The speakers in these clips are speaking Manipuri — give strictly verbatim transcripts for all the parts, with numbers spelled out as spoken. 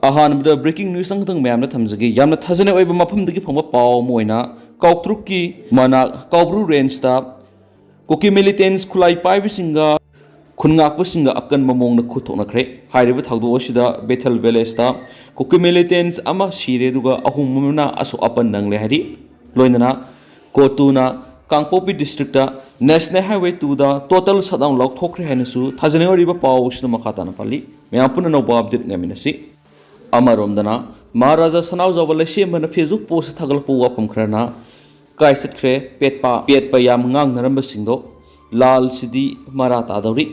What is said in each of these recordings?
ꯑꯍꯥꯟꯕꯗ breaking news ꯑꯃꯈꯛꯇꯪ ꯃꯌꯥꯝꯗ ꯊꯝꯖꯒꯦ꯫ ꯌꯥꯝꯅ ꯊꯥꯖꯅꯤꯡꯉꯥꯏ ꯑꯣꯏꯕ ꯃꯐꯝꯗꯒꯤ ꯐꯪꯕ ꯄꯥꯎ ꯑꯃ ꯑꯣꯏꯅ, ꯀꯥꯎꯇ꯭ꯔꯨꯛꯀꯤ ꯃꯅꯥꯛ ꯀꯥꯎꯕ꯭ꯔꯨ ꯔꯦꯟꯖꯇ ꯀꯨꯀꯤ militants ꯈꯨꯠꯂꯥꯏ ꯄꯥꯏꯕꯁꯤꯡꯒ ꯈꯨꯟ ꯉꯥꯛꯄꯁꯤꯡꯒ ꯑꯀꯟꯕ ꯃꯑꯣꯡꯗ ꯈꯨꯠ ꯊꯣꯛꯅꯈ꯭ꯔꯦ꯫ ꯍꯥꯏꯔꯤꯕ ꯊꯧꯗꯣꯛ ꯑꯁꯤꯗ ꯕꯦꯊꯦꯜ ꯚꯤꯂꯦꯖꯇ ꯀꯨꯀꯤ militants ꯑꯃ ꯁꯤꯔꯦ, ꯑꯗꯨꯒ ꯑꯍꯨꯝ ꯑꯃꯅ ꯑꯁꯣꯛ ꯑꯄꯟ ꯅꯪꯂꯦ ꯍꯥꯏꯔꯤ꯫ ꯂꯣꯏꯅꯅ ꯀꯣꯇꯨꯅ ꯀꯥꯡꯄꯣꯛꯄꯤ ꯗꯤꯁꯇ꯭ꯔꯤꯛꯇ ꯅꯦꯁꯅꯦꯜ ꯍꯥꯏꯋꯦ ꯇꯨꯗ total shutdown ꯂꯥꯎꯊꯣꯛꯈ꯭ꯔꯦ ꯍꯥꯏꯅꯁꯨ ꯊꯥꯖꯅꯤꯡꯉꯥꯏ ꯑꯣꯏꯔꯤꯕ ꯄꯥꯎ ꯑꯁꯤꯅ ꯃꯈꯥ ꯇꯥꯅ ꯄꯜꯂꯤ꯫ ꯃꯌꯥꯝ ꯄꯨꯟꯅ ꯑꯅꯧꯕ update ꯉꯥꯏꯃꯤꯟꯅꯁꯤ꯫ ꯑꯃꯔꯣꯝꯗꯅ, ꯃꯍꯥꯔꯥꯖꯥ ꯁꯅꯥꯖꯥꯎꯕ ꯂꯩꯁꯦꯝꯕꯅ Facebook post ꯊꯥꯒꯠꯂꯛꯄ ꯋꯥꯐꯝ ꯈꯔꯅ ꯀꯥꯏ ꯆꯠꯈ꯭ꯔꯦ ꯄꯦꯠꯄ, ꯄꯦꯠꯄ ꯌꯥꯝ ꯉꯥꯡꯅꯔꯝꯕꯁꯤꯡꯗꯣ, ꯂꯥꯜꯁꯤꯗꯤ ꯃꯔꯥ ꯇꯥꯗꯧꯔꯤ,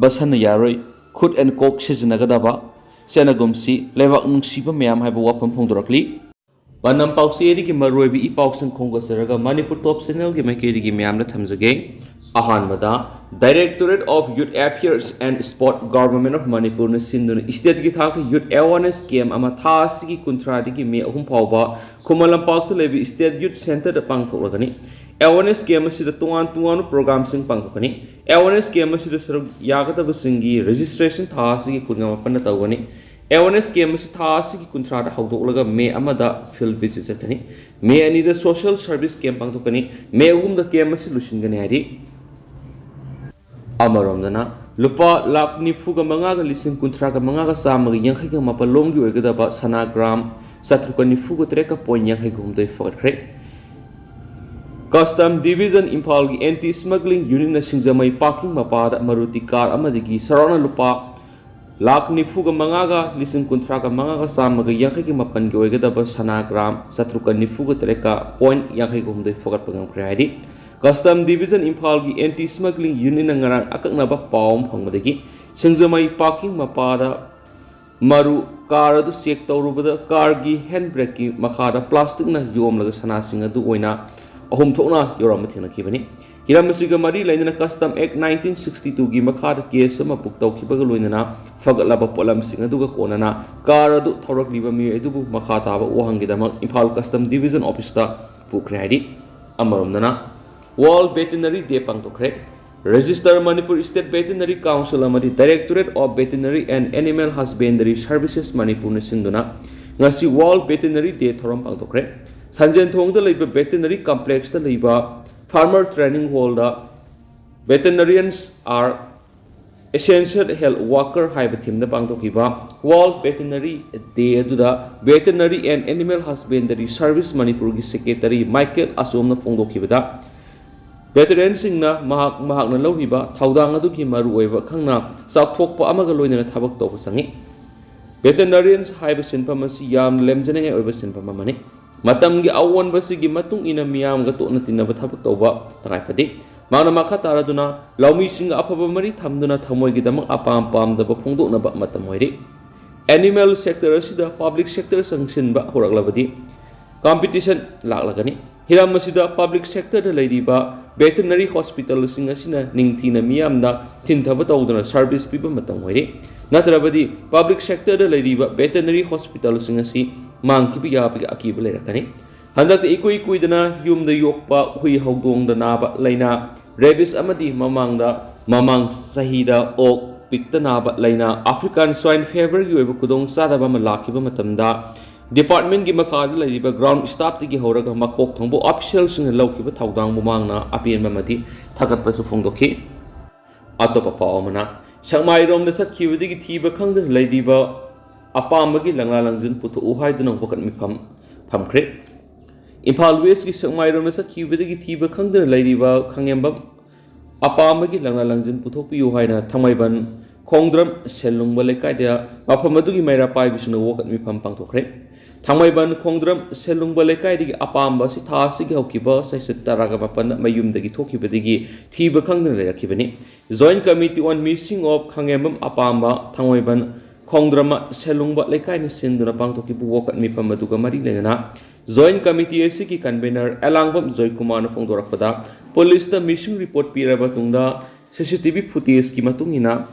ꯕꯁꯟꯅ ꯌꯥꯔꯣꯏ, ꯈꯨꯠ ꯑꯦꯟ ꯀꯣꯛ ꯁꯤꯖꯤꯟꯅꯒꯗꯕ, ꯆꯠꯅꯒꯨꯝꯁꯤ, ꯂꯩꯕꯥꯛ ꯅꯨꯡꯁꯤꯕ ꯃꯌꯥꯝ ꯍꯥꯏꯕ ꯋꯥꯐꯝ ꯐꯣꯡꯗꯣꯔꯛꯂꯤ꯫ ꯄꯥꯟꯗꯝ ꯄꯥꯎꯆꯦ ꯑꯗꯨꯒꯤ ꯃꯔꯨꯑꯣꯏꯕ ꯏ ꯄꯥꯎꯁꯤꯡ ꯈꯣꯝꯒꯠꯆꯔꯒ ꯃꯅꯤꯄꯨꯔ ꯇꯣꯞ ꯆꯦꯅꯦꯜꯒꯤ ꯃꯥꯏꯀꯩꯗꯒꯤ ꯃꯌꯥꯝꯗ ꯊꯝꯖꯒꯦ꯫ ꯑꯍꯥꯟꯕꯗ, Directorate of Youth Affairs and Sport, Government of Manipurꯅ ꯁꯤꯟꯗꯨꯅ stateꯀꯤ ꯊꯥꯛꯇ youth awareness camp ꯑꯃ ꯊꯥ ꯑꯁꯤꯒꯤ ꯀꯨꯟꯊ꯭ꯔꯥꯗꯒꯤ ꯃꯦ ꯑꯍꯨꯝ ꯐꯥꯎꯕ ꯈꯨꯃꯟ ꯂꯝꯄꯥꯛꯇ ꯂꯩꯕ State Youth Centreꯗ ꯄꯥꯡꯊꯣꯛꯂꯒꯅꯤ꯫ Awareness camp ꯑꯁꯤꯗ ꯇꯣꯉꯥꯟ ꯇꯣꯉꯥꯟꯕ programꯁꯤꯡ ꯄꯥꯡꯊꯣꯛꯀꯅꯤ꯫ Awareness camp ꯑꯁꯤꯗ ꯁꯔꯨꯛ ꯌꯥꯒꯗꯕꯁꯤꯡꯒꯤ registration ꯊꯥ ꯑꯁꯤꯒꯤ ꯀꯨꯟꯃꯥꯄꯟꯗ ꯇꯧꯒꯅꯤ꯫ Awareness camp ꯑꯁꯤ ꯊꯥ ꯑꯁꯤꯒꯤ ꯀꯨꯟꯊ꯭ꯔꯥꯗ ꯍꯧꯗꯣꯛꯂꯒ ꯃꯦ ꯑꯃꯗ field visit ꯆꯠꯀꯅꯤ꯫ ꯃꯦ ꯑꯅꯤꯗ social service camp ꯄꯥꯡꯊꯣꯛꯀꯅꯤ꯫ ꯃꯦ ꯑꯍꯨꯝꯗ camp ꯑꯁꯤ ꯂꯣꯏꯁꯤꯟꯒꯅꯤ ꯍꯥꯏꯔꯤ꯫ ꯑꯃꯔꯣꯝꯗꯅ, ꯂꯨꯄꯥ ꯂꯥꯈ ꯅꯤꯐꯨꯒ ꯃꯉꯥꯒ ꯂꯤꯁꯤꯡ ꯀꯨꯟꯊ꯭ꯔꯥꯒ ꯃꯉꯥꯒ ꯆꯥꯝꯃꯒ ꯌꯥꯡꯈꯩꯒ ꯃꯥꯄꯜ ꯂꯣꯝꯒꯤ ꯑꯣꯏꯒꯗꯕ ꯁꯅꯥ ꯒ꯭ꯔꯥꯝ ꯆꯥꯇ꯭ꯔꯨꯛꯀ ꯅꯤꯐꯨꯒ ꯇꯔꯦꯠꯀ point ꯌꯥꯡꯈꯩꯒ ꯍꯨꯝꯗꯣꯏ ꯐꯒꯠꯈ꯭ꯔꯦ꯫ Custom Division ꯏꯝꯐꯥꯜꯒꯤ Anti Smuggling Unitꯅ ꯁꯤꯡꯖꯃꯩ parking ꯃꯄꯥꯗ Maruti car ꯑꯃꯗꯒꯤ ꯁꯔꯥꯎꯅ ꯂꯨꯄꯥ ꯂꯥꯈ ꯅꯤꯐꯨꯒ ꯃꯉꯥꯒ ꯂꯤꯁꯤꯡ ꯀꯨꯟꯊ꯭ꯔꯥꯒ ꯃꯉꯥꯒ ꯆꯥꯝꯃꯒ ꯌꯥꯡꯈꯩꯒ ꯃꯥꯄꯜꯒꯤ ꯑꯣꯏꯒꯗꯕ ꯁꯅꯥ ꯒ꯭ꯔꯥꯝ ꯆꯥꯇ꯭ꯔꯨꯛꯀ ꯅꯤꯐꯨꯒ ꯇꯔꯦꯠꯀ point ꯌꯥꯡꯈꯩꯒ ꯍꯨꯝꯗꯣꯏ ꯐꯒꯠꯄ ꯉꯝꯈ꯭ꯔꯦ ꯍꯥꯏꯔꯤ꯫ Custom Division ꯏꯝꯐꯥꯜꯒꯤ Anti Smuggling Unitꯅ ꯉꯔꯥꯡ ꯑꯀꯛꯅꯕ ꯄꯥꯎ ꯑꯃ ꯐꯪꯕꯗꯒꯤ ꯁꯤꯡꯖꯃꯩ parking ꯃꯄꯥꯗ ꯃꯔꯨ car ꯑꯗꯨ check ꯇꯧꯔꯨꯕꯗ carꯒꯤ hand brakeꯀꯤ ꯃꯈꯥꯗ plasticꯅ ꯌꯣꯝꯂꯒ ꯁꯅꯥꯁꯤꯡ ꯑꯗꯨ ꯑꯣꯏꯅ ꯑꯍꯨꯝ ꯊꯣꯛꯅ ꯌꯧꯔꯝꯕ ꯊꯦꯡꯅꯈꯤꯕꯅꯤ꯫ ꯍꯤꯔꯝ ꯑꯁꯤꯒ ꯃꯔꯤ ꯂꯩꯅꯅ Custom Act nineteen sixty twoꯒꯤ ꯃꯈꯥꯗ case ꯑꯃ book ꯇꯧꯈꯤꯕꯒ ꯂꯣꯏꯅꯅ ꯐꯒꯠꯂꯕ ꯄꯣꯠꯂꯝꯁꯤꯡ ꯑꯗꯨꯒ ꯀꯣꯟꯅꯅ car ꯑꯗꯨ ꯊꯧꯔꯛꯂꯤꯕ ꯃꯤꯑꯣꯏ ꯑꯗꯨꯕꯨ ꯃꯈꯥ ꯇꯥꯕ ꯋꯥꯍꯪꯒꯤꯗꯃꯛ ꯏꯝꯐꯥꯜ Custom Division officeꯇ ꯄꯨꯈ꯭ꯔꯦ ꯍꯥꯏꯔꯤ꯫ ꯑꯃꯔꯣꯝꯗꯅ, World Veterinary Day ꯄꯥꯡꯊꯣꯛꯈ꯭ꯔꯦ꯫ Register Manipur State Veterinary Council ꯑꯃꯗꯤ Directorate of Veterinary and Animal Husbandry Services ꯃꯅꯤꯄꯨꯔꯅ ꯁꯤꯟꯗꯨꯅ ꯉꯁꯤ World Veterinary Day ꯊꯧꯔꯝ ꯄꯥꯡꯊꯣꯛꯈ꯭ꯔꯦ꯫ ꯁꯟꯖꯦꯟꯊꯣꯡꯗ ꯂꯩꯕ Veterinary Complexꯇ ꯂꯩꯕ Farmer Training Hallꯗ Veterinarians are Essential Health Worker ꯍꯥꯏꯕ themeꯗ ꯄꯥꯡꯊꯣꯛꯈꯤꯕ World Veterinary Day ꯑꯗꯨꯗ Veterinary and Animal Husbandry Service ꯃꯅꯤꯄꯨꯔꯒꯤ Secretary ꯃꯥꯏꯀꯦꯜ ꯑꯆꯣꯝꯅ ꯐꯣꯡꯗꯣꯛꯈꯤꯕꯗ, ꯚꯦꯇꯔꯤꯅꯔꯤꯁꯤꯡꯅ ꯃꯍꯥꯛ ꯃꯍꯥꯛꯅ ꯂꯧꯔꯤꯕ ꯊꯧꯗꯥꯡ ꯑꯗꯨꯒꯤ ꯃꯔꯨꯑꯣꯏꯕ ꯈꯪꯅ ꯆꯥꯎꯊꯣꯛꯄ ꯑꯃꯒ ꯂꯣꯏꯅꯅ ꯊꯕꯛ ꯇꯧꯕ ꯆꯪꯏ꯫ ꯚꯦꯇꯔꯤꯅꯔꯤꯌꯟꯁ ꯍꯥꯏꯕ ꯁꯤꯟꯐꯝ ꯑꯁꯤ ꯌꯥꯝꯅ ꯂꯦꯝꯖꯅꯤꯡꯉꯥꯏ ꯑꯣꯏꯕ ꯁꯤꯟꯐꯝ ꯑꯃꯅꯤ꯫ ꯃꯇꯝꯒꯤ ꯑꯑꯣꯟꯕꯁꯤꯒꯤ ꯃꯇꯨꯡ ꯏꯟꯅ ꯃꯤꯌꯥꯝꯒ ꯇꯣꯠꯅ ꯇꯤꯟꯅꯕ ꯊꯕꯛ ꯇꯧꯕ ꯇꯉꯥꯏ ꯐꯗꯦ꯫ ꯃꯍꯥꯛꯅ ꯃꯈꯥ ꯇꯥꯔꯗꯨꯅ ꯂꯧꯃꯤꯁꯤꯡꯒ ꯑꯐꯕ ꯃꯔꯤ ꯊꯝꯗꯨꯅ ꯊꯃꯣꯏꯒꯤꯗꯃꯛ ꯑꯄꯥꯝ ꯄꯥꯝꯗꯕ ꯐꯣꯡꯗꯣꯛꯅꯕ ꯃꯇꯝ ꯑꯣꯏꯔꯤ꯫ Animal sector ꯑꯁꯤꯗ public sector ꯆꯪꯁꯤꯟꯕ ꯍꯧꯔꯛꯂꯕꯗꯤ competition ꯂꯥꯛꯂꯒꯅꯤ꯫ ꯍꯤꯔꯝ ꯑꯁꯤꯗ public sectorꯗ ꯂꯩꯔꯤꯕ veterinary hospitalꯁꯤꯡ ꯑꯁꯤꯅ ꯅꯤꯡꯊꯤꯅ ꯃꯤꯌꯥꯝꯗ ꯊꯤꯟꯊꯕ ꯇꯧꯗꯨꯅ service ꯄꯤꯕ ꯃꯇꯝ ꯑꯣꯏꯔꯦ꯫ ꯅꯠꯇ꯭ꯔꯕꯗꯤ public sectorꯗ ꯂꯩꯔꯤꯕ veterinary hospitalꯁꯤꯡ ꯑꯁꯤ ꯃꯥꯡꯈꯤꯕ ꯌꯥꯕꯒꯤ ꯑꯀꯤꯕ ꯂꯩꯔꯛꯀꯅꯤ꯫ ꯍꯟꯗꯛꯇ ꯏꯀꯨꯏ ꯀꯨꯏꯗꯅ ꯌꯨꯝꯗ ꯌꯣꯛꯄ ꯍꯨꯏ ꯍꯧꯗꯣꯡꯗ ꯅꯥꯕ ꯂꯥꯏꯅꯥ rabies ꯑꯃꯗꯤ ꯃꯃꯥꯡꯗ, ꯃꯃꯥꯡ ꯆꯍꯤꯗ ꯑꯣꯛ ꯄꯤꯛꯇ ꯅꯥꯕ ꯂꯥꯏꯅꯥ African Swine Feverꯒꯤ ꯑꯣꯏꯕ ꯈꯨꯗꯣꯡ ꯆꯥꯗꯕ ꯑꯃ ꯂꯥꯛꯈꯤꯕ ꯃꯇꯝꯗ, departmentꯀꯤ ꯃꯈꯥꯗ ꯂꯩꯔꯤꯕ ground staffꯇꯒꯤ ꯍꯧꯔꯒ ꯃꯀꯣꯛ ꯊꯣꯡꯕ officialꯁꯤꯡꯅ ꯂꯧꯈꯤꯕ ꯊꯧꯗꯥꯡ ꯃꯃꯥꯡꯅ ꯑꯄꯦꯟꯕ ꯑꯃꯗꯤ ꯊꯥꯒꯠꯄꯁꯨ ꯐꯣꯡꯗꯣꯛꯈꯤ꯫ ꯑꯇꯣꯞꯄ ꯄꯥꯎ ꯑꯃꯅ, ꯁꯦꯛꯃꯥꯏꯔꯣꯝꯗ ꯆꯠꯈꯤꯕꯗꯒꯤ ꯊꯤꯕ ꯈꯪꯗꯅ ꯂꯩꯔꯤꯕ ꯑꯄꯥꯝꯕꯒꯤ ꯂꯪꯂꯥ ꯂꯪꯖꯤꯟ ꯄꯨꯊꯣꯛꯎ ꯍꯥꯏꯗꯨꯅ ꯋꯥꯀꯠ ꯃꯤꯐꯝ ꯐꯝꯈ꯭ꯔꯦ꯫ ꯏꯝꯐꯥꯜ Westꯀꯤ ꯁꯦꯛꯃꯥꯏꯔꯣꯝꯗ ꯆꯠꯈꯤꯕꯗꯒꯤ ꯊꯤꯕ ꯈꯪꯗꯅ ꯂꯩꯔꯤꯕ ꯈꯪꯉꯦꯝꯕꯝ ꯑꯄꯥꯝꯕꯒꯤ ꯂꯪꯂꯥ ꯂꯪꯖꯤꯟ ꯄꯨꯊꯣꯛꯄꯤꯌꯨ ꯍꯥꯏꯅ ꯊꯥꯡꯃꯩꯕꯟ ꯈꯣꯡꯗ꯭ꯔꯝ ꯁꯦꯜꯂꯨꯡꯕ ꯂꯩꯀꯥꯏꯗ ꯃꯐꯝ ꯑꯗꯨꯒꯤ ꯃꯩꯔꯥ ꯄꯥꯏꯕꯁꯤꯡꯅ ꯋꯥꯀꯠ ꯃꯤꯐꯝ ꯄꯥꯡꯊꯣꯛꯈ꯭ꯔꯦ꯫ ꯊꯥꯡꯃꯩꯕꯟ ꯈꯣꯡꯗ꯭ꯔꯝ ꯁꯦꯜꯂꯨꯡꯕ ꯂꯩꯀꯥꯏꯗꯒꯤ ꯑꯄꯥꯝꯕ ꯑꯁꯤ ꯊꯥ ꯑꯁꯤꯒꯤ ꯍꯧꯈꯤꯕ ꯆꯩꯆꯠ ꯇꯔꯥꯒ ꯃꯥꯄꯟꯗ ꯃꯌꯨꯝꯗꯒꯤ ꯊꯣꯛꯈꯤꯕꯗꯒꯤ ꯊꯤꯕ ꯈꯪꯗꯅ ꯂꯩꯔꯛꯈꯤꯕꯅꯤ꯫ Joint Committee on Missing of ꯈꯪꯉꯦꯝꯕꯝ ꯑꯄꯥꯝꯕ ꯊꯥꯡꯃꯩꯕꯟ ꯈꯣꯡꯗ꯭ꯔꯝ ꯁꯦꯜꯂꯨꯡꯕ ꯂꯩꯀꯥꯏꯅ ꯁꯤꯟꯗꯨꯅ ꯄꯥꯡꯊꯣꯛꯈꯤꯕ ꯋꯥꯀꯠ ꯃꯤꯐꯝ ꯑꯗꯨꯒ ꯃꯔꯤ ꯂꯩꯅꯅ Joint Committee ꯑꯁꯤꯒꯤ convener ꯑꯦꯂꯥꯡꯕꯝ ꯖꯣꯏꯀꯨꯃꯥꯔꯅ ꯐꯣꯡꯗꯣꯔꯛꯄꯗ, ꯄꯨꯂꯤꯁꯇ missing report ꯄꯤꯔꯕ ꯃꯇꯨꯡꯗ CCTV footageꯀꯤ ꯃꯇꯨꯡ ꯏꯟꯅ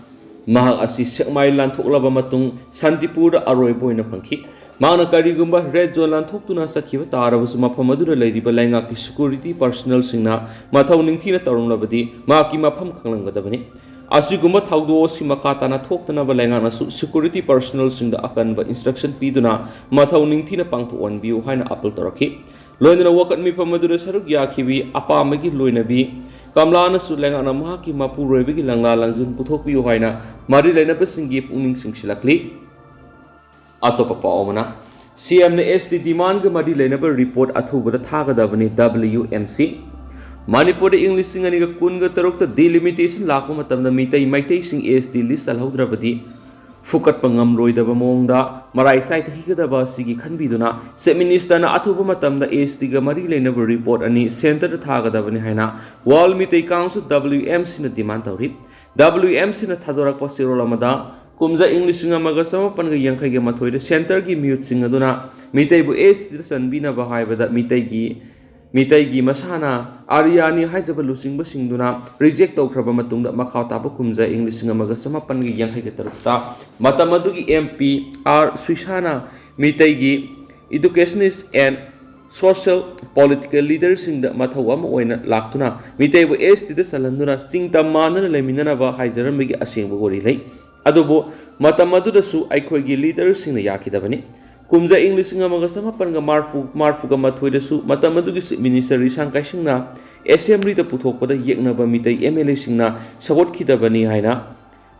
ꯃꯍꯥꯛ ꯑꯁꯤ ꯁꯦꯛꯃꯥꯏ ꯂꯥꯟꯊꯣꯛꯂꯕ ꯃꯇꯨꯡ ꯁꯥꯟꯇꯤꯄꯨꯔꯗ ꯑꯔꯣꯏꯕ ꯑꯣꯏꯅ ꯐꯪꯈꯤ꯫ ꯃꯍꯥꯛꯅ ꯀꯔꯤꯒꯨꯝꯕ red zone ꯂꯥꯟꯊꯣꯛꯇꯨꯅ ꯆꯠꯈꯤꯕ ꯇꯥꯔꯕꯁꯨ, ꯃꯐꯝ ꯑꯗꯨꯗ ꯂꯩꯔꯤꯕ ꯂꯩꯉꯥꯛꯀꯤ security personnelꯁꯤꯡꯅ ꯃꯊꯧ ꯅꯤꯡꯊꯤꯅ ꯇꯧꯔꯝꯂꯕꯗꯤ ꯃꯍꯥꯛꯀꯤ ꯃꯐꯝ ꯈꯪꯂꯝꯒꯗꯕꯅꯤ꯫ ꯑꯁꯤꯒꯨꯝꯕ ꯊꯧꯗꯣꯛ ꯑꯁꯤ ꯃꯈꯥ ꯇꯥꯅ ꯊꯣꯛꯇꯅꯕ ꯂꯩꯉꯥꯛꯅꯁꯨ security personnelꯁꯤꯡꯗ ꯑꯀꯟꯕ instruction ꯄꯤꯗꯨꯅ ꯃꯊꯧ ꯅꯤꯡꯊꯤꯅ ꯄꯥꯡꯊꯣꯛꯍꯟꯕꯤꯌꯨ ꯍꯥꯏꯅ appeal ꯇꯧꯔꯛꯈꯤ꯫ ꯂꯣꯏꯅꯅ ꯋꯥꯀꯠ ꯃꯤꯐꯝ ꯑꯗꯨꯗ ꯁꯔꯨꯛ ꯌꯥꯈꯤꯕꯤ ꯑꯄꯥꯝꯕꯒꯤ ꯂꯣꯏꯅꯕꯤ ꯀꯝꯂꯥꯅꯁꯨ ꯂꯩꯉꯥꯛꯅ ꯃꯍꯥꯛꯀꯤ ꯃꯄꯨꯔꯣꯏꯕꯒꯤ ꯂꯪꯂꯥ ꯂꯪꯖꯤꯟ ꯄꯨꯊꯣꯛꯄꯤꯌꯨ ꯍꯥꯏꯅ ꯃꯔꯤ ꯂꯩꯅꯕꯁꯤꯡꯒꯤ ꯄꯨꯛꯅꯤꯡ ꯆꯤꯡꯁꯤꯜꯂꯛꯂꯤ꯫ ꯑꯇꯣꯞꯄ ꯄꯥꯎ ꯑꯃꯅ, CMꯅ ST demandꯒ ꯃꯔꯤ ꯂꯩꯅꯕ report ꯑꯊꯨꯕꯗ ꯊꯥꯒꯗꯕꯅꯤ, WMC꯫ ꯃꯅꯤꯄꯨꯔꯗ ꯏꯪ ꯂꯤꯁꯤꯡ ꯑꯅꯤꯒ ꯀꯨꯟꯒ ꯇꯔꯨꯛꯇ delimitation ꯂꯥꯛꯄ ꯃꯇꯝꯗ ꯃꯤꯇꯩ ꯃꯩꯇꯩꯁꯤꯡ ST list ꯆꯜꯍꯧꯗ꯭ꯔꯕꯗꯤ ꯐꯨꯀꯠꯄ ꯉꯝꯂꯣꯏꯗꯕ ꯃꯑꯣꯡꯗ ꯃꯔꯥꯏ ꯆꯥꯏꯊꯈꯤꯒꯗꯕ ꯑꯁꯤꯒꯤ ꯈꯟꯕꯤꯗꯨꯅ Chief Ministerꯅ ꯑꯊꯨꯕ ꯃꯇꯝꯗ STꯒ ꯃꯔꯤ ꯂꯩꯅꯕ report ꯑꯅꯤ centreꯗ ꯊꯥꯒꯗꯕꯅꯤ ꯍꯥꯏꯅ World ꯃꯤꯇꯩ Council, WMCꯅ demand ꯇꯧꯔꯤ꯫ WMCꯅ ꯊꯥꯗꯣꯔꯛꯄ ꯆꯦꯔꯣꯜ ꯑꯃꯗ, ꯀꯨꯝꯖꯥ ꯏꯪ ꯂꯤꯁꯤꯡ ꯑꯃꯒ ꯆꯃꯥꯄꯟꯒ ꯌꯥꯡꯈꯩꯒ ꯃꯥꯊꯣꯏꯗ centreꯒꯤ ꯃꯤꯍꯨꯠꯁꯤꯡ ꯑꯗꯨꯅ ꯃꯤꯇꯩꯕꯨ STꯗ ꯆꯟꯕꯤꯅꯕ ꯍꯥꯏꯕꯗ ꯃꯤꯇꯩꯒꯤ ꯃꯤꯇꯩꯒꯤ ꯃꯁꯥꯅ ꯑꯥꯔꯤꯌꯥꯅꯤ ꯍꯥꯏꯖꯕ ꯂꯨꯆꯤꯡꯕꯁꯤꯡꯗꯨꯅ reject ꯇꯧꯈ꯭ꯔꯕ ꯃꯇꯨꯡꯗ, ꯃꯈꯥ ꯇꯥꯕ ꯀꯨꯝꯖꯥ ꯏꯪ ꯂꯤꯁꯤꯡ ꯑꯃꯒ ꯆꯃꯥꯄꯟꯒ ꯌꯥꯡꯈꯩꯒ ꯇꯔꯨꯛꯇ ꯃꯇꯝ ꯑꯗꯨꯒꯤ MP R ꯁꯨꯏꯁꯥꯅ ꯃꯤꯇꯩꯒꯤ educationist and social political leaderꯁꯤꯡꯗ ꯃꯊꯧ ꯑꯃ ꯑꯣꯏꯅ ꯂꯥꯛꯇꯨꯅ ꯃꯤꯇꯩꯕꯨ STꯗ ꯆꯜꯍꯟꯗꯨꯅ ꯆꯤꯡ ꯇꯝ ꯃꯥꯟꯅꯅ ꯂꯩꯃꯤꯟꯅꯅꯕ ꯍꯥꯏꯖꯔꯝꯕꯒꯤ ꯑꯁꯦꯡꯕ ꯋꯥꯔꯤ ꯂꯩ꯫ ꯑꯗꯨꯕꯨ ꯃꯇꯝ ꯑꯗꯨꯗꯁꯨ ꯑꯩꯈꯣꯏꯒꯤ leaderꯁꯤꯡꯅ ꯌꯥꯈꯤꯗꯕꯅꯤ꯫ ꯀꯨꯝꯖꯥ ꯏꯪ ꯂꯤꯁꯤꯡ ꯑꯃꯒ ꯆꯃꯥꯄꯟꯒ ꯃꯔꯐꯨ, ꯃꯔꯐꯨꯒ ꯃꯥꯊꯣꯏꯗꯁꯨ ꯃꯇꯝ ꯑꯗꯨꯒꯤ Chief Minister ꯔꯤꯁꯥꯡ ꯀꯥꯏꯁꯤꯡꯅ Assemblyꯗ ꯄꯨꯊꯣꯛꯄꯗ ꯌꯦꯛꯅꯕ ꯃꯤꯇꯩ MLAꯁꯤꯡꯅ ꯁꯧꯒꯠꯈꯤꯗꯕꯅꯤ ꯍꯥꯏꯅ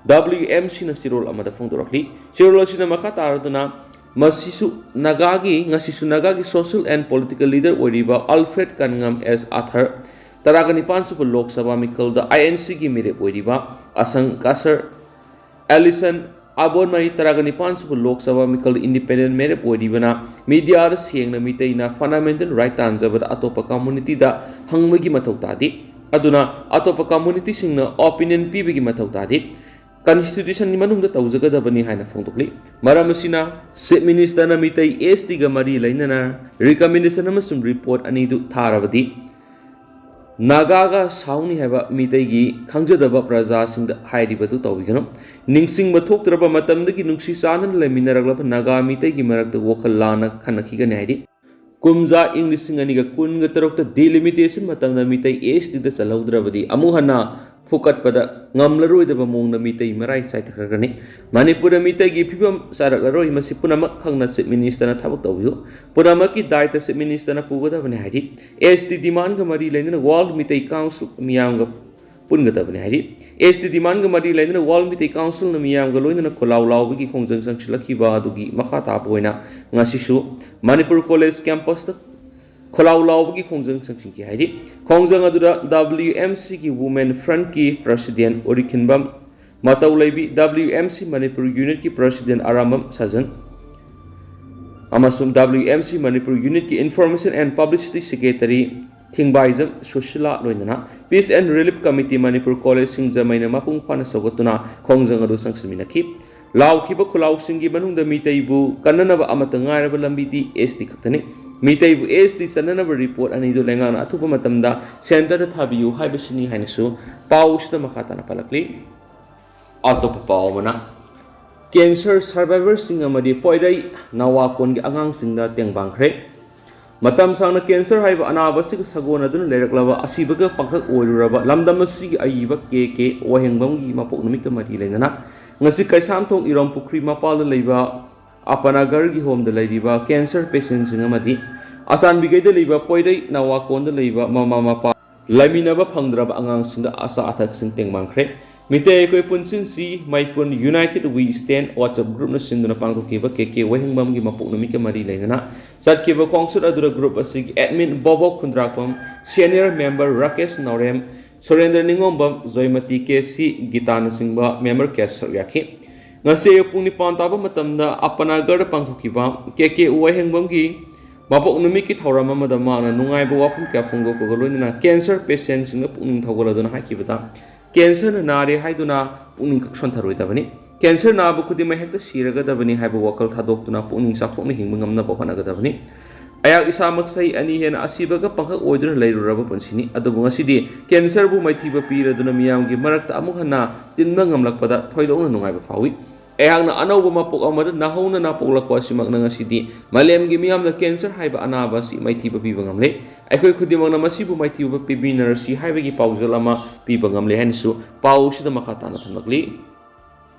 WMCꯅ ꯆꯦꯔꯣꯜ ꯑꯃꯗ ꯐꯣꯡꯗꯣꯔꯛꯂꯤ꯫ ꯆꯦꯔꯣꯜ ꯑꯁꯤꯅ ꯃꯈꯥ ꯇꯥꯔꯗꯨꯅ, ꯃꯁꯤꯁꯨ ꯅꯥꯒꯥꯒꯤ, ꯉꯁꯤꯁꯨ ꯅꯥꯒꯥꯒꯤ social and political leader ꯑꯣꯏꯔꯤꯕ Alfred Kanngam S Athar, ꯇꯔꯥꯒ ꯅꯤꯄꯥꯟ ꯁꯨꯕ ꯂꯣꯛ ꯁꯚꯥ ꯃꯤꯈꯜꯗ INCꯒꯤ ꯃꯤꯔꯦꯞ ꯑꯣꯏꯔꯤꯕ ꯑꯁꯪ ꯀꯁꯔ, ꯑꯦꯂꯤꯁꯟ ꯑꯕꯣꯟꯃꯩ, ꯇꯔꯥꯒ ꯅꯤꯄꯥꯟ ꯁꯨꯕ ꯂꯣꯛ ꯁꯚꯥ ꯃꯤꯈꯜꯗ independent ꯃꯤꯔꯦꯞ ꯑꯣꯏꯔꯤꯕꯅ mediaꯗ ꯁꯦꯡꯅ ꯃꯤꯇꯩꯅ fundamental right ꯇꯥꯟꯖꯕꯗ ꯑꯇꯣꯞꯄ communityꯗ ꯍꯪꯕꯒꯤ ꯃꯊꯧ ꯇꯥꯗꯦ꯫ ꯑꯗꯨꯅ ꯑꯇꯣꯞꯄ communityꯁꯤꯡꯅ opinion ꯄꯤꯕꯒꯤ ꯃꯊꯧ ꯇꯥꯗꯦ꯫ Constitutionꯒꯤ ꯃꯅꯨꯡꯗ ꯇꯧꯖꯒꯗꯕꯅꯤ ꯍꯥꯏꯅ ꯐꯣꯡꯗꯣꯛꯂꯤ꯫ ꯃꯔꯝ ꯑꯁꯤꯅ Chief Ministerꯅ ꯃꯤꯇꯩ STꯒ ꯃꯔꯤ ꯂꯩꯅꯅ recommendation ꯑꯃꯁꯨꯡ report ꯑꯅꯤꯗꯨ ꯊꯥꯔꯕꯗꯤ ꯅꯥꯒꯥꯒ ꯁꯥꯎꯅꯤ ꯍꯥꯏꯕ ꯃꯤꯇꯩꯒꯤ ꯈꯪꯖꯗꯕ ꯄ꯭ꯔꯖꯥꯁꯤꯡꯗ ꯍꯥꯏꯔꯤꯕꯗꯨ ꯇꯧꯕꯤꯒꯅꯨ꯫ ꯅꯤꯡꯁꯤꯡꯕ ꯊꯣꯛꯇ꯭ꯔꯕ ꯃꯇꯝꯗꯒꯤ ꯅꯨꯡꯁꯤ ꯆꯥꯟꯅꯅ ꯂꯩꯃꯤꯟꯅꯔꯛꯂꯕ ꯅꯥꯒꯥ ꯃꯤꯇꯩꯒꯤ ꯃꯔꯛꯇ ꯋꯥꯈꯜ ꯂꯥꯟꯅ ꯈꯟꯅꯈꯤꯒꯅꯤ ꯍꯥꯏꯔꯤ꯫ ꯀꯨꯝꯖꯥ ꯏꯪ ꯂꯤꯁꯤꯡ ꯑꯅꯤꯒ ꯀꯨꯟꯒ ꯇꯔꯨꯛꯇ ꯗꯤꯂꯤꯃꯤꯇꯦꯁꯟ ꯃꯇꯝꯗ ꯃꯤꯇꯩ ꯑꯦꯁ ꯇꯤꯗ ꯆꯜꯍꯧꯗ꯭ꯔꯕꯗꯤ ꯑꯃꯨꯛ ꯍꯟꯅ ꯐꯨꯀꯠꯄꯗ ꯉꯝꯂꯔꯣꯏꯗꯕ ꯃꯑꯣꯡꯗ ꯃꯤꯇꯩ ꯃꯔꯥꯏ ꯆꯥꯏꯊꯈ꯭ꯔꯒꯅꯤ꯫ ꯃꯅꯤꯄꯨꯔꯗ ꯃꯤꯇꯩꯒꯤ ꯐꯤꯕꯝ ꯆꯥꯔꯛꯂꯔꯣꯏ꯫ ꯃꯁꯤ ꯄꯨꯝꯅꯃꯛ ꯈꯪꯅ ꯆꯤꯐ ꯃꯤꯅꯤꯁꯇꯔꯅ ꯊꯕꯛ ꯇꯧꯕꯤꯌꯨ꯫ ꯄꯨꯝꯅꯃꯛꯀꯤ ꯗꯥꯏꯇ ꯆꯤꯐ ꯃꯤꯅꯤꯁꯇꯔꯅ ꯄꯨꯒꯗꯕꯅꯤ ꯍꯥꯏꯔꯤ꯫ ꯑꯦꯁ ꯇꯤ ꯗꯤꯃꯥꯟꯒ ꯃꯔꯤ ꯂꯩꯅꯅ ꯋꯥꯔꯜ ꯃꯤꯇꯩ ꯀꯥꯎꯟꯁꯤꯜ ꯃꯤꯌꯥꯝꯒ ꯄꯨꯟꯒꯗꯕꯅꯤ ꯍꯥꯏꯔꯤ꯫ ꯑꯦꯁ ꯇꯤ ꯗꯤꯃꯥꯟꯒ ꯃꯔꯤ ꯂꯩꯅꯅ ꯋꯥꯔꯜ ꯃꯤꯇꯩ ꯀꯥꯎꯟꯁꯤꯜꯅ ꯃꯤꯌꯥꯝꯒ ꯂꯣꯏꯅꯅ ꯈꯣꯜꯂꯥꯎ ꯂꯥꯎꯕꯒꯤ ꯈꯣꯡꯖꯪ ꯆꯪꯁꯤꯜꯂꯛꯈꯤꯕ ꯑꯗꯨꯒꯤ ꯃꯈꯥ ꯇꯥꯕ ꯑꯣꯏꯅ ꯉꯁꯤꯁꯨ ꯃꯅꯤꯄꯨꯔ ꯀꯣꯂꯦꯖ ꯀꯦꯝꯄꯁꯇ ꯈꯣꯜꯂꯥꯎ ꯂꯥꯎꯕꯒꯤ ꯈꯣꯡꯖꯪ ꯆꯪꯁꯤꯟꯈꯤ ꯍꯥꯏꯔꯤ꯫ ꯈꯣꯡꯖꯪ ꯑꯗꯨꯗ ꯗꯕ꯭ꯂꯤꯌꯨ ꯑꯦꯝ ꯁꯤꯒꯤ ꯋꯨꯃꯦꯟ ꯐ꯭ꯔꯟꯠꯀꯤ ꯄ꯭ꯔꯁꯤꯗꯦꯟ ꯎꯔꯤꯈꯤꯟꯕꯝ ꯃꯇꯧ ꯂꯩꯕꯤ, ꯗꯕ꯭ꯂꯤꯌꯨ M C Manipur ꯌꯨꯅꯤꯠꯀꯤ president Arambam ꯁꯥꯖꯟ ꯑꯃꯁꯨꯡ ꯗꯕ꯭ꯂꯤꯌꯨ ꯑꯦꯝ ꯁꯤ ꯃꯅꯤꯄꯨꯔ ꯌꯨꯅꯤꯠꯀꯤ information and publicity secretary Thingbaijam Sushila ꯂꯣꯏꯅꯅ peace and relief committee Manipur college ꯁꯤꯡꯖꯃꯩꯅ ꯃꯄꯨꯡ ꯐꯥꯅ ꯁꯧꯒꯠꯇꯨꯅ ꯈꯣꯡꯖꯪ ꯑꯗꯨ ꯆꯪꯁꯤꯟꯃꯤꯟꯅꯈꯤ꯫ ꯂꯥꯎꯈꯤꯕ ꯈꯨꯂꯥꯎꯁꯤꯡꯒꯤ ꯃꯅꯨꯡꯗ ꯃꯤꯇꯩꯕꯨ ꯀꯟꯅꯅꯕ ꯑꯃꯠꯇ ꯉꯥꯏꯔꯕ ꯂꯝꯕꯤꯗꯤ ꯑꯦꯁ ꯇꯤ ꯈꯛꯇꯅꯤ꯫ ꯃꯤꯇꯩꯕꯨ ꯑꯦꯁ ꯇꯤ ꯆꯟꯅꯅꯕ ꯔꯤꯄꯣꯔꯠ ꯑꯅꯤꯗꯨ ꯂꯩꯉꯥꯛꯅ ꯑꯊꯨꯕ ꯃꯇꯝꯗ ꯁꯦꯟꯇꯔꯗ ꯊꯥꯕꯤꯌꯨ ꯍꯥꯏꯕꯁꯤꯅꯤ ꯍꯥꯏꯅꯁꯨ ꯄꯥꯎꯁꯤꯗ ꯃꯈꯥ ꯇꯥꯅ ꯄꯜꯂꯛꯂꯤ꯫ ꯑꯇꯣꯞꯄ ꯄꯥꯎ ꯑꯃꯅ, ꯀꯦꯟꯁꯔ ꯁꯔꯚꯥꯏꯚꯔꯁꯤꯡ ꯑꯃꯗꯤ ꯄꯣꯏꯔꯩ ꯅꯋꯥꯀꯣꯟꯒꯤ ꯑꯉꯥꯡꯁꯤꯡꯗ ꯇꯦꯡꯕꯥꯡꯈ꯭ꯔꯦ꯫ ꯃꯇꯝ ꯁꯥꯡꯅ ꯀꯦꯟꯁꯔ ꯍꯥꯏꯕ ꯑꯅꯥꯕ ꯑꯁꯤꯒ ꯁꯥꯒꯣꯟꯅꯗꯨꯅ ꯂꯩꯔꯛꯂꯕ ꯑꯁꯤꯕꯒ ꯄꯥꯡꯈꯛ ꯑꯣꯏꯔꯨꯔꯕ ꯂꯝꯗꯝ ꯑꯁꯤꯒꯤ ꯑꯏꯕ ꯀꯦ ꯀꯦ ꯋꯥꯍꯦꯡꯕꯝꯒꯤ ꯃꯄꯣꯛ ꯅꯨꯃꯤꯠꯀ ꯃꯔꯤ ꯂꯩꯅꯅ ꯉꯁꯤ ꯀꯩꯁꯥꯝꯊꯣꯡ ꯏꯔꯣꯝ ꯄꯨꯈ꯭ꯔꯤ ꯃꯄꯥꯜꯗ ꯂꯩꯕ ꯑꯄꯅꯥꯒꯔꯒꯤ ꯍꯣꯝꯗ ꯂꯩꯔꯤꯕ ꯀꯦꯟꯁꯔ ꯄꯦꯁꯦꯟꯁꯤꯡ ꯑꯃꯗꯤ ꯑꯆꯥꯟꯕꯤꯈꯩꯗ ꯂꯩꯕ ꯄꯣꯏꯔꯩ ꯅꯋꯥꯀꯣꯟꯗ ꯂꯩꯕ ꯃꯃꯥ ꯃꯄꯥ ꯂꯩꯃꯤꯟꯅꯕ ꯐꯪꯗ꯭ꯔꯕ ꯑꯉꯥꯡꯁꯤꯡꯗ ꯑꯆꯥ ꯑꯊꯛꯁꯤꯡ ꯇꯦꯡꯕꯥꯡꯈ꯭ꯔꯦ꯫ ꯃꯤꯇꯩ ꯑꯩꯈꯣꯏ ꯄꯨꯟꯁꯤꯟꯁꯤ ꯃꯩꯄꯨꯟ United We Stand WhatsApp ꯒ꯭ꯔꯨꯞꯅ ꯁꯤꯟꯗꯨꯅ ꯄꯥꯡꯊꯣꯛꯈꯤꯕ ꯀꯦ ꯀꯦ ꯋꯥꯍꯦꯡꯕꯝꯒꯤ ꯃꯄꯣꯛ ꯅꯨꯃꯤꯠꯀ ꯃꯔꯤ ꯂꯩꯅꯅ ꯆꯠꯈꯤꯕ ꯈꯣꯡꯆꯠ ꯑꯗꯨꯗ ꯒ꯭ꯔꯨꯞ ꯑꯁꯤꯒꯤ ꯑꯦꯗꯃꯤꯟ ꯕꯣꯕꯣꯛ ꯈꯨꯟꯗ꯭ꯔꯥꯛꯄꯝ, ꯁꯦꯅꯤꯌꯔ ꯃꯦꯝꯕꯔ ꯔꯥꯀꯦꯁ ꯅꯥꯎꯔꯦꯝ, ꯁꯨꯔꯦꯟꯗ꯭ꯔ ꯅꯤꯉꯣꯝꯕꯝ, ꯖꯣꯏꯃꯇꯤ ꯀꯦ ꯁꯤ, ꯒꯤꯇꯥꯅꯆꯤꯡꯕ ꯃꯦꯝꯕꯔ ꯀꯌꯥꯁꯨ ꯁꯔꯨꯛ ꯌꯥꯈꯤ꯫ ꯉꯁꯤ ꯑꯌꯨꯛ ꯄꯨꯡ ꯅꯤꯄꯥꯟ ꯇꯥꯕ ꯃꯇꯝꯗ ꯑꯄꯅꯥꯒꯔꯗ ꯄꯥꯡꯊꯣꯛꯈꯤꯕ ꯀꯦ ꯀꯦ ꯋꯥꯍꯦꯡꯕꯝꯒꯤ ꯃꯄꯣꯛ ꯅꯨꯃꯤꯠꯀꯤ ꯊꯧꯔꯝ ꯑꯃꯗ ꯃꯍꯥꯛꯅ ꯅꯨꯡꯉꯥꯏꯕ ꯋꯥꯐꯝ ꯀꯌꯥ ꯐꯣꯡꯗꯣꯛꯄꯒ ꯂꯣꯏꯅꯅ ꯀꯦꯟꯁꯔ ꯄꯦꯁꯦꯟꯁꯤꯡꯗ ꯄꯨꯛꯅꯤꯡ ꯊꯧꯒꯠꯂꯗꯨꯅ ꯍꯥꯏꯈꯤꯕꯗ, ꯀꯦꯟꯁꯔꯅ ꯅꯥꯔꯦ ꯍꯥꯏꯗꯨꯅ ꯄꯨꯛꯅꯤꯡ ꯈꯛ ꯁꯣꯟꯊꯔꯣꯏꯗꯕꯅꯤ꯫ ꯀꯦꯟꯁꯔ ꯅꯥꯕ ꯈꯨꯗꯤꯡꯃꯛ ꯍꯦꯛꯇ ꯁꯤꯔꯒꯗꯕꯅꯤ ꯍꯥꯏꯕ ꯋꯥꯈꯜ ꯊꯥꯗꯣꯛꯇꯨꯅ ꯄꯨꯛꯅꯤꯡ ꯆꯥꯎꯊꯣꯛꯅ ꯍꯤꯡꯕ ꯉꯝꯅꯕ ꯍꯣꯠꯅꯒꯗꯕꯅꯤ꯫ ꯑꯩꯍꯥꯛ ꯏꯁꯥꯃꯛ ꯆꯍꯤ ꯑꯅꯤ ꯍꯦꯟꯅ ꯑꯁꯤꯕꯒ ꯄꯪꯈꯛ ꯑꯣꯏꯗꯨꯅ ꯂꯩꯔꯨꯔꯕ ꯄꯨꯟꯁꯤꯅꯤ, ꯑꯗꯨꯕꯨ ꯉꯁꯤꯗꯤ ꯀꯦꯟꯁꯔꯕꯨ ꯃꯥꯏꯊꯤꯕ ꯄꯤꯔꯗꯨꯅ ꯃꯤꯌꯥꯝꯒꯤ ꯃꯔꯛꯇ ꯑꯃꯨꯛ ꯍꯟꯅ ꯇꯤꯟꯕ ꯉꯝꯂꯛꯄꯗ ꯊꯣꯏꯗꯣꯛꯅ ꯅꯨꯡꯉꯥꯏꯕ ꯐꯥꯎꯏ꯫ ꯑꯩꯍꯥꯛꯅ ꯑꯅꯧꯕ ꯃꯄꯣꯛ ꯑꯃꯗ ꯅꯥꯍꯧꯅꯅ ꯄꯣꯛꯂꯛꯄ ꯑꯁꯤꯃꯛꯅ ꯉꯁꯤꯗꯤ ꯃꯥꯂꯦꯝꯒꯤ ꯃꯤꯌꯥꯝꯅ ꯀꯦꯟꯁꯔ ꯍꯥꯏꯕ ꯑꯅꯥꯕ ꯑꯁꯤ ꯃꯥꯏꯊꯤꯕ ꯄꯤꯕ ꯉꯝꯂꯦ꯫ ꯑꯩꯈꯣꯏ ꯈꯨꯗꯤꯡꯃꯛꯅ ꯃꯁꯤꯕꯨ ꯃꯥꯏꯊꯤꯕ ꯄꯤꯕꯤꯅꯔꯁꯤ ꯍꯥꯏꯕꯒꯤ ꯄꯥꯎꯖꯦꯜ ꯑꯃ ꯄꯤꯕ ꯉꯝꯂꯦ ꯍꯥꯏꯅꯁꯨ ꯄꯥꯎ ꯑꯁꯤꯗ ꯃꯈꯥ ꯇꯥꯅ ꯊꯝꯂꯛꯂꯤ꯫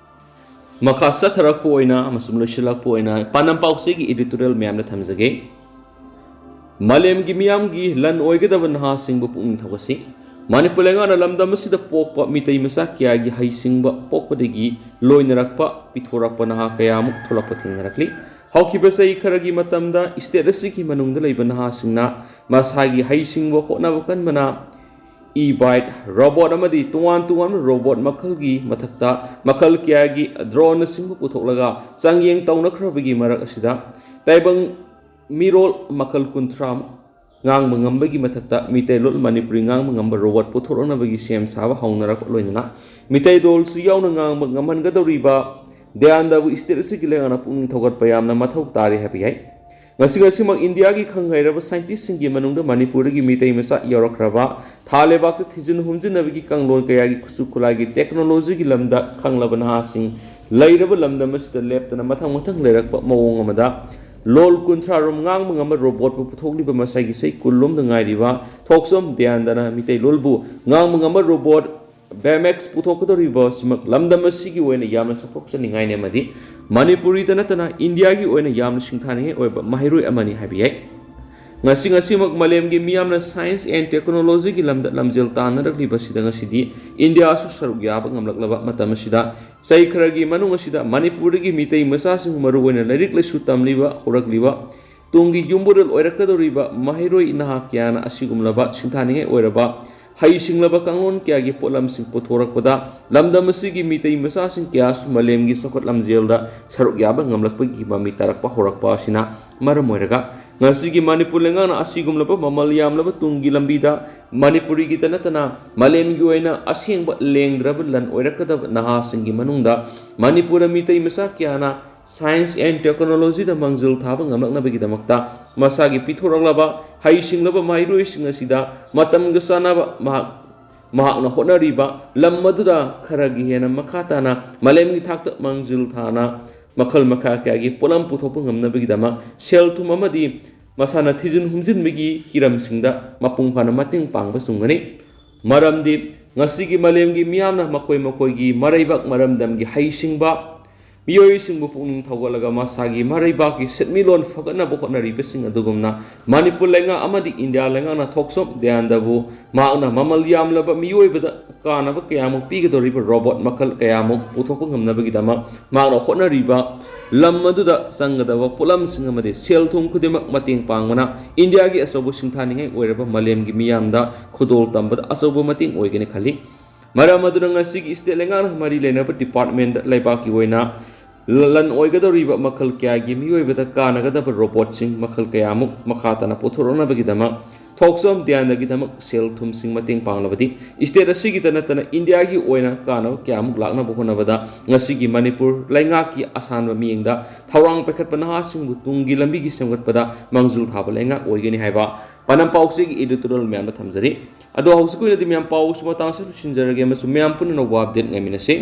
ꯃꯈꯥ ꯆꯠꯊꯔꯛꯄ ꯑꯣꯏꯅ ꯑꯃꯁꯨꯡ ꯂꯣꯏꯁꯤꯜꯂꯛꯄ ꯑꯣꯏꯅ ꯄꯥꯟꯗꯝ ꯄꯥꯎꯆꯦꯒꯤ editorial ꯃꯌꯥꯝꯗ ꯊꯝꯖꯒꯦ꯫ ꯃꯥꯂꯦꯝꯒꯤ ꯃꯤꯌꯥꯝꯒꯤ ꯂꯟ ꯑꯣꯏꯒꯗꯕ ꯅꯍꯥꯁꯤꯡꯕꯨ ꯄꯨꯛꯅꯤꯡ ꯊꯧꯒꯠꯁꯤ꯫ ꯃꯅꯤꯄꯨꯔ ꯂꯩꯉꯥꯛꯅ ꯂꯝꯗꯝ ꯑꯁꯤꯗ ꯄꯣꯛꯄ ꯃꯤꯇꯩ ꯃꯆꯥ ꯀꯌꯥꯒꯤ ꯍꯩꯁꯤꯡꯕ ꯄꯣꯛꯄꯗꯒꯤ ꯂꯣꯏꯅꯔꯛꯄ, ꯄꯤꯊꯣꯔꯛꯄ ꯅꯍꯥ ꯀꯌꯥ ꯑꯃꯨꯛ ꯊꯣꯛꯂꯛꯄ ꯊꯦꯡꯅꯔꯛꯂꯤ꯫ ꯍꯧꯈꯤꯕ ꯆꯍꯤ ꯈꯔꯒꯤ ꯃꯇꯝꯗ state ꯑꯁꯤꯒꯤ ꯃꯅꯨꯡꯗ ꯂꯩꯕ ꯅꯍꯥꯁꯤꯡꯅ ꯃꯁꯥꯒꯤ ꯍꯩꯁꯤꯡꯕ ꯍꯣꯠꯅꯕ ꯀꯟꯕꯅ e-bike, robot ꯑꯃꯗꯤ ꯇꯣꯉꯥꯟ ꯇꯣꯉꯥꯟꯕ robot ꯃꯈꯜꯒꯤ ꯃꯊꯛꯇ ꯃꯈꯜ ꯀꯌꯥꯒꯤ droneꯅꯆꯤꯡꯕ ꯄꯨꯊꯣꯛꯂꯒ ꯆꯥꯡꯌꯦꯡ ꯇꯧꯅꯈ꯭ꯔꯕꯒꯤ ꯃꯔꯛ ꯑꯁꯤꯗ ꯇꯥꯏꯕꯪ ꯃꯤꯔꯣꯜ ꯃꯈꯜ ꯀꯨꯟꯊ꯭ꯔꯥ ꯉꯥꯡꯕ ꯉꯝꯕꯒꯤ ꯃꯊꯛꯇ ꯃꯤꯇꯩꯂꯣꯟ ꯃꯅꯤꯄꯨꯔꯤ ꯉꯥꯡꯕ ꯉꯝꯕ robot ꯄꯨꯊꯣꯔꯛꯅꯕꯒꯤ ꯁꯦꯝ ꯁꯥꯕ ꯍꯧꯅꯔꯛꯄ ꯂꯣꯏꯅꯅ ꯃꯤꯇꯩꯂꯣꯟꯁꯨ ꯌꯥꯎꯅ ꯉꯥꯡꯕ ꯉꯝꯍꯟꯒꯗꯧꯔꯤꯕ ꯗꯌꯥꯟꯗꯕꯨ state ꯑꯁꯤꯒꯤ ꯂꯩꯉꯥꯛꯅ ꯄꯨꯛꯅꯤꯡ ꯊꯧꯒꯠꯄ ꯌꯥꯝꯅ ꯃꯊꯧ ꯇꯥꯔꯤ ꯍꯥꯏꯕ ꯌꯥꯏ꯫ ꯉꯁꯤ ꯉꯁꯤꯃꯛ ꯏꯟꯗꯤꯌꯥꯒꯤ ꯈꯪ ꯍꯩꯔꯕ scientistꯁꯤꯡꯒꯤ ꯃꯅꯨꯡꯗ ꯃꯅꯤꯄꯨꯔꯗꯒꯤ ꯃꯤꯇꯩ ꯃꯆꯥ ꯌꯥꯎꯔꯛꯈ꯭ꯔꯕ, ꯊꯥ ꯂꯩꯕꯥꯛꯇ ꯊꯤꯖꯤꯟ ꯍꯨꯝꯖꯤꯟꯅꯕꯒꯤ ꯀꯥꯡꯂꯣꯟ ꯀꯌꯥꯒꯤ ꯈꯨꯠꯁꯨ ꯈꯨꯠꯂꯥꯏꯒꯤ technologyꯒꯤ ꯂꯝꯗ ꯈꯪꯂꯕ ꯅꯍꯥꯁꯤꯡ ꯂꯩꯔꯕ ꯂꯝꯗꯝ ꯑꯁꯤꯗ ꯂꯦꯞꯇꯅ ꯃꯊꯪ ꯃꯊꯪ ꯂꯩꯔꯛꯄ ꯃꯑꯣꯡ ꯑꯃꯗ ꯂꯣꯜ ꯀꯨꯟꯊ꯭ꯔꯥ ꯔꯣꯝ ꯉꯥꯡꯕ ꯉꯝꯕ robotꯄꯨ ꯄꯨꯊꯣꯛꯂꯤꯕ ꯃꯁꯥꯒꯤ ꯆꯍꯤ ꯀꯨꯟ ꯂꯣꯝꯗ ꯉꯥꯏꯔꯤꯕ ꯊꯣꯛꯆꯣꯝ ꯗꯌꯥꯟꯗꯅ ꯃꯤꯇꯩꯂꯣꯜꯕꯨ ꯉꯥꯡꯕ ꯉꯝꯕ robot BMX ꯄꯨꯊꯣꯛꯀꯗꯧꯔꯤꯕ ꯑꯁꯤꯃꯛ ꯂꯝꯗꯝ ꯑꯁꯤꯒꯤ ꯑꯣꯏꯅ ꯌꯥꯝꯅ ꯆꯥꯎꯊꯣꯛꯆꯅꯤꯡꯉꯥꯏꯅꯤ ꯑꯃꯗꯤ ꯃꯅꯤꯄꯨꯔꯤꯗ ꯅꯠꯇꯅ ꯏꯟꯗꯤꯌꯥꯒꯤ ꯑꯣꯏꯅ ꯌꯥꯝꯅ ꯁꯤꯡꯊꯥꯅꯤꯡꯉꯥꯏ ꯑꯣꯏꯕ ꯃꯍꯩꯔꯣꯏ ꯑꯃꯅꯤ ꯍꯥꯏꯕ ꯌꯥꯏ꯫ ꯉꯁꯤ ꯉꯁꯤꯃꯛ ꯃꯥꯂꯦꯝꯒꯤ ꯃꯤꯌꯥꯝꯅ science and technologyꯒꯤ ꯂꯝꯗ ꯂꯝꯖꯦꯜ ꯇꯥꯟꯅꯔꯛꯂꯤꯕ ꯑꯁꯤꯗ ꯉꯁꯤꯗꯤ ꯏꯟꯗꯤꯌꯥꯁꯨ ꯁꯔꯨꯛ ꯌꯥꯕ ꯉꯝꯂꯛꯂꯕ ꯃꯇꯝ ꯑꯁꯤꯗ ꯆꯍꯤ ꯈꯔꯒꯤ ꯃꯅꯨꯡ ꯑꯁꯤꯗ ꯃꯅꯤꯄꯨꯔꯗꯒꯤ ꯃꯤꯇꯩ ꯃꯆꯥꯁꯤꯡ ꯃꯔꯨꯑꯣꯏꯅ ꯂꯥꯏꯔꯤꯛ ꯂꯥꯏꯁꯨ ꯇꯝꯂꯤꯕ ꯍꯧꯔꯛꯂꯤꯕ ꯇꯨꯡꯒꯤ ꯌꯨꯝꯕꯨꯔꯦꯜ ꯑꯣꯏꯔꯛꯀꯗꯧꯔꯤꯕ ꯃꯍꯩꯔꯣꯏ ꯅꯍꯥ ꯀꯌꯥꯅ ꯑꯁꯤꯒꯨꯝꯂꯕ ꯁꯤꯡꯊꯥꯅꯤꯡꯉꯥꯏ ꯑꯣꯏꯔꯕ ꯍꯩꯁꯤꯡꯂꯕ ꯀꯥꯡꯂꯣꯟ ꯀꯌꯥꯒꯤ ꯄꯣꯠꯂꯝꯁꯤꯡ ꯄꯨꯊꯣꯔꯛꯄꯗ ꯂꯝꯗꯝ ꯑꯁꯤꯒꯤ ꯃꯤꯇꯩ ꯃꯆꯥꯁꯤꯡ ꯀꯌꯥꯁꯨ ꯃꯥꯂꯦꯝꯒꯤ ꯆꯥꯎꯈꯠ ꯂꯝꯖꯦꯜꯗ ꯁꯔꯨꯛ ꯌꯥꯕ ꯉꯝꯂꯛꯄꯒꯤ ꯃꯃꯤ ꯇꯥꯔꯛꯄ ꯍꯧꯔꯛꯄ ꯑꯁꯤꯅ ꯃꯔꯝ ꯑꯣꯏꯔꯒ ꯉꯁꯤꯒꯤ ꯃꯅꯤꯄꯨꯔ ꯂꯩꯉꯥꯛꯅ ꯑꯁꯤꯒꯨꯝꯂꯕ ꯃꯃꯜ ꯌꯥꯝꯂꯕ ꯇꯨꯡꯒꯤ ꯂꯝꯕꯤꯗ ꯃꯅꯤꯄꯨꯔꯤꯒꯤꯇ ꯅꯠꯇꯅ ꯃꯥꯂꯦꯝꯒꯤ ꯑꯣꯏꯅ ꯑꯁꯦꯡꯕ ꯂꯦꯡꯗ꯭ꯔꯕ ꯂꯟ ꯑꯣꯏꯔꯛꯀꯗꯕ ꯅꯍꯥꯁꯤꯡꯒꯤ ꯃꯅꯨꯡꯗ ꯃꯅꯤꯄꯨꯔꯗ ꯃꯤꯇꯩ ꯃꯆꯥ ꯀꯌꯥꯅ Science and Technologyꯗ ꯃꯥꯡꯖꯤꯜ ꯊꯥꯕ ꯉꯝꯂꯛꯅꯕꯒꯤꯗꯃꯛꯇ ꯃꯁꯥꯒꯤ ꯄꯤꯊꯣꯔꯛꯂꯕ ꯍꯩꯁꯤꯡꯂꯕ ꯃꯍꯩꯔꯣꯏꯁꯤꯡ ꯑꯁꯤꯗ ꯃꯇꯝꯒ ꯆꯥꯟꯅꯕ ꯃꯍꯥꯛ, ꯃꯍꯥꯛꯅ ꯍꯣꯠꯅꯔꯤꯕ ꯂꯝ ꯑꯗꯨꯗ ꯈꯔꯒꯤ ꯍꯦꯟꯅ ꯃꯈꯥ ꯇꯥꯅ ꯃꯥꯂꯦꯝꯒꯤ ꯊꯥꯛꯇ ꯃꯥꯡꯖꯤꯜ ꯊꯥꯅ ꯃꯈꯜ ꯃꯈꯥ ꯀꯌꯥꯒꯤ ꯄꯣꯠꯂꯝ ꯄꯨꯊꯣꯛꯄ ꯉꯝꯅꯕꯒꯤꯗꯃꯛ ꯁꯦꯜ ꯊꯨꯝ ꯑꯃꯗꯤ ꯃꯁꯥꯅ ꯊꯤꯖꯤꯟ ꯍꯨꯝꯖꯤꯟꯕꯒꯤ ꯍꯤꯔꯝꯁꯤꯡꯗ ꯃꯄꯨꯡ ꯐꯥꯅ ꯃꯇꯦꯡ ꯄꯥꯡꯕ ꯆꯨꯝꯒꯅꯤ꯫ ꯃꯔꯝꯗꯤ ꯉꯁꯤꯒꯤ ꯃꯥꯂꯦꯝꯒꯤ ꯃꯤꯌꯥꯝꯅ ꯃꯈꯣꯏ ꯃꯈꯣꯏꯒꯤ ꯃꯔꯩꯕꯥꯛ ꯃꯔꯝꯗꯝꯒꯤ ꯍꯩꯁꯤꯡꯕ ꯃꯤꯑꯣꯏꯁꯤꯡꯕꯨ ꯄꯨꯛꯅꯤꯡ ꯊꯧꯒꯠꯂꯒ ꯃꯁꯥꯒꯤ ꯃꯔꯩꯕꯥꯛꯀꯤ ꯁꯦꯟꯃꯤꯠꯂꯣꯟ ꯐꯒꯠꯅꯕ ꯍꯣꯠꯅꯔꯤꯕꯁꯤꯡ ꯑꯗꯨꯒꯨꯝꯅ ꯃꯅꯤꯄꯨꯔ ꯂꯩꯉꯥꯛ ꯑꯃꯗꯤ ꯏꯟꯗꯤꯌꯥ ꯂꯩꯉꯥꯛꯅ ꯊꯣꯛꯆꯣꯝ ꯗꯌꯥꯅꯟꯗꯕꯨ ꯃꯍꯥꯛꯅ ꯃꯃꯜ ꯌꯥꯝꯂꯕ ꯃꯤꯑꯣꯏꯕꯗ ꯀꯥꯟꯅꯕ ꯀꯌꯥꯃꯨꯛ ꯄꯤꯒꯗꯧꯔꯤꯕ ꯔꯣꯕꯣꯠ ꯃꯈꯜ ꯀꯌꯥꯃꯨꯛ ꯄꯨꯊꯣꯛꯄ ꯉꯝꯅꯕꯒꯤꯗꯃꯛ ꯃꯍꯥꯛꯅ ꯍꯣꯠꯅꯔꯤꯕ ꯂꯝ ꯑꯗꯨꯗ ꯆꯪꯒꯗꯕ ꯄꯣꯠꯂꯝꯁꯤꯡ ꯑꯃꯗꯤ ꯁꯦꯜ ꯊꯨꯝ ꯈꯨꯗꯤꯡꯃꯛ ꯃꯇꯦꯡ ꯄꯥꯡꯕꯅ ꯏꯟꯗꯤꯌꯥꯒꯤ ꯑꯆꯧꯕ ꯁꯤꯡꯊꯥꯅꯤꯡꯉꯥꯏ ꯑꯣꯏꯔꯕ ꯃꯥꯂꯦꯝꯒꯤ ꯃꯤꯌꯥꯝꯗ ꯈꯨꯗꯣꯜ ꯇꯝꯕꯗ ꯑꯆꯧꯕ ꯃꯇꯦꯡ ꯑꯣꯏꯒꯅꯤ ꯈꯜꯂꯤ꯫ ꯃꯔꯝ ꯑꯗꯨꯅ ꯉꯁꯤꯒꯤ state ꯂꯩꯉꯥꯛꯅ ꯃꯔꯤ ꯂꯩꯅꯕ department ꯂꯩꯕꯥꯛꯀꯤ ꯑꯣꯏꯅ ꯂꯟ ꯑꯣꯏꯒꯗꯧꯔꯤꯕ ꯃꯈꯜ ꯀꯌꯥꯒꯤ ꯃꯤꯑꯣꯏꯕꯗ ꯀꯥꯟꯅꯒꯗꯕ ꯔꯣꯕꯣꯠꯁꯤꯡ ꯃꯈꯜ ꯀꯌꯥꯃꯨꯛ ꯃꯈꯥ ꯇꯥꯅ ꯄꯨꯊꯣꯔꯛꯅꯕꯒꯤꯗꯃꯛ ꯊꯣꯛꯆꯣꯝ ꯗꯌꯥꯅꯟꯗꯒꯤꯗꯃꯛ ꯁꯦꯜ ꯊꯨꯝꯁꯤꯡ ꯃꯇꯦꯡ ꯄꯥꯡꯂꯕꯗꯤ state ꯑꯁꯤꯒꯤꯗ ꯅꯠꯇꯅ ꯏꯟꯗꯤꯌꯥꯒꯤ ꯑꯣꯏꯅ ꯀꯥꯟꯅꯕ ꯀꯌꯥꯃꯨꯛ ꯂꯥꯛꯅꯕ ꯍꯣꯠꯅꯕꯗ ꯉꯁꯤꯒꯤ ꯃꯅꯤꯄꯨꯔ ꯂꯩꯉꯥꯛꯀꯤ ꯑꯁꯥꯟꯕ ꯃꯤꯠꯌꯦꯡꯗ ꯊꯧꯔꯥꯡ ꯄꯥꯏꯈꯠꯄ ꯅꯍꯥꯁꯤꯡꯕꯨ ꯇꯨꯡꯒꯤ ꯂꯝꯕꯤꯒꯤ ꯁꯦꯝꯒꯠꯄꯗ ꯃꯥꯡꯖꯤꯜ ꯊꯥꯕ ꯂꯩꯉꯥꯛ ꯑꯣꯏꯒꯅꯤ ꯍꯥꯏꯕ ꯄꯥꯎꯅꯝ ꯄꯥꯎꯆꯦꯒꯤ editorial ꯃꯌꯥꯝꯗ ꯊꯝꯖꯔꯤ꯫ ꯑꯗꯣ ꯍꯧꯖꯤꯛꯀꯤ ꯑꯣꯏꯅꯗꯤ ꯃꯌꯥꯝ ꯄꯥꯎꯁꯨ ꯃꯇꯥꯡ ꯑꯁꯤꯗ ꯂꯣꯏꯁꯤꯟꯖꯔꯒꯦ ꯑꯃꯁꯨꯡ ꯃꯌꯥꯝ ꯄꯨꯟꯅ ꯑꯅꯧꯕ update ꯉꯥꯏꯃꯤꯟꯅꯁꯤ꯫